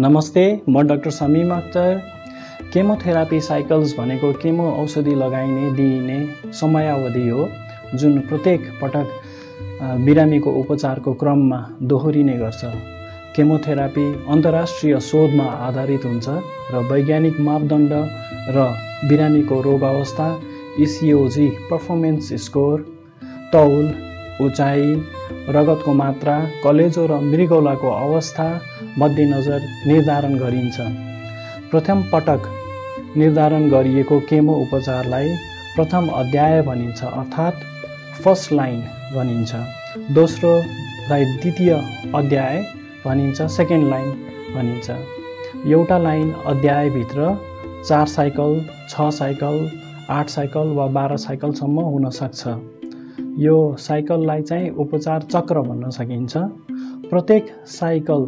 नमस्ते, म doctor Sameem Akhtar. Chemotherapy cycles भनेको केमो औषधि लगाइने दिइने समयावधि हो जुन प्रत्येक पटक बिरामीको उपचारको क्रममा दोहोरिने गर्छ। केमोथेरापी अन्तर्राष्ट्रिय शोधमा आधारित हुन्छ र वैज्ञानिक मापदण्ड र बिरामीको रोग अवस्था, ECOG पर्फर्मेन्स स्कोर, तौल, उचाइ, रगतको मात्रा, कलेजो र मृगौलाको अवस्था मध्यनजर निर्धारण गरिन्छ। प्रथम पटक निर्धारण गरिएको केमो उपचारलाई प्रथम अध्याय भनिन्छ, अर्थात् फर्स्ट लाइन भनिन्छ। दोस्रोलाई द्वितीय अध्याय भनिन्छ, सेकेन्ड लाइन भनिन्छ। एउटा लाइन अध्यायभित्र 4 साइकल, 6 साइकल, 8 साइकल वा 12 साइकलसम्म हुन सक्छ। यो साइकललाई चाहिँ उपचार चक्र भन्न सकिन्छ। प्रत्येक साइकल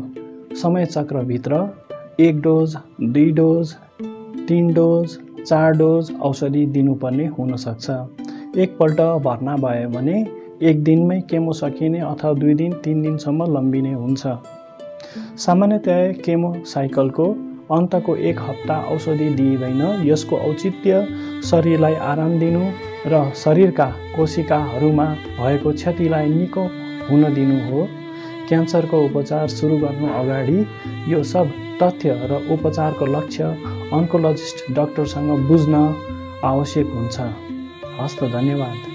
समय चक्रभित्र 1 डोज, 2 डोज, 3 डोज, 4 डोज औषधि दिनुपर्ने हुन सक्छ। एकपल्ट भर्ना भयो भने 1 दिनमै केमो सकिने अथवा 2 दिन, 3 दिनसम्म लम्बिने हुन्छ। सामान्यतया केमो साइकलको अन्तको 1 हप्ता औषधि दिइँदैन। यसको औचित्य शरीरलाई आराम दिनु र शरीरका कोशिकाहरूमा भएको क्षतिलाई निको हुन दिनु हो। क्यान्सरको उपचार सुरु गर्नु अगाडि यो सब तथ्य र उपचारको लक्ष्य अन्कोलोजिस्ट डाक्टरसँग बुझ्न आवश्यक हुन्छ। हस्त, धन्यवाद।